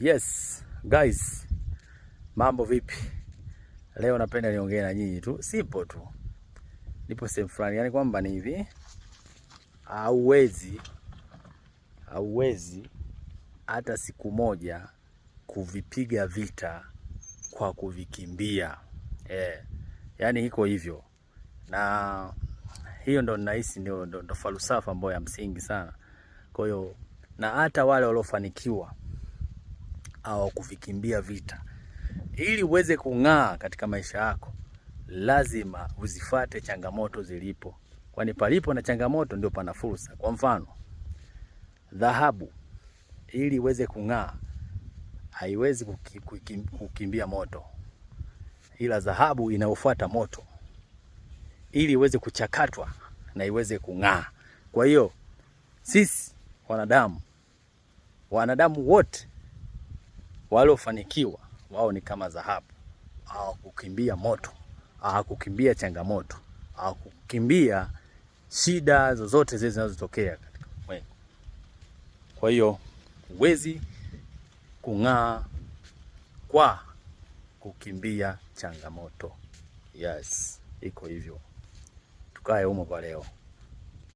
Yes, guys, mambo vipi? Leo napenda niongee na nyinyi tu, simple tu. Nipo sehemu fulani, yani kwamba ni hivi, hauwezi hata siku moja kuvipiga vita kwa kuvikimbia. Yani iko hivyo, na hiyo ndo ninahisi ndio ndo falsafa ambayo ya msingi sana. Kwa hiyo na hata wale waliofanikiwa au kuvikimbia vita, ili uweze kung'aa katika maisha yako, lazima uzifate changamoto zilipo, kwani palipo na changamoto ndio pana fursa. Kwa mfano, dhahabu ili iweze kung'aa haiwezi kukimbia moto, ila dhahabu inayofuata moto ili iweze kuchakatwa na iweze kung'aa. Kwa hiyo sisi wanadamu, wanadamu wote waliofanikiwa wao ni kama dhahabu, hawakukimbia moto, hawakukimbia changamoto, hawakukimbia shida zozote zile zinazotokea katika ulimwengu. Kwa hiyo huwezi kung'aa kwa kukimbia changamoto. Yes, iko hivyo. Tukae humo kwa leo.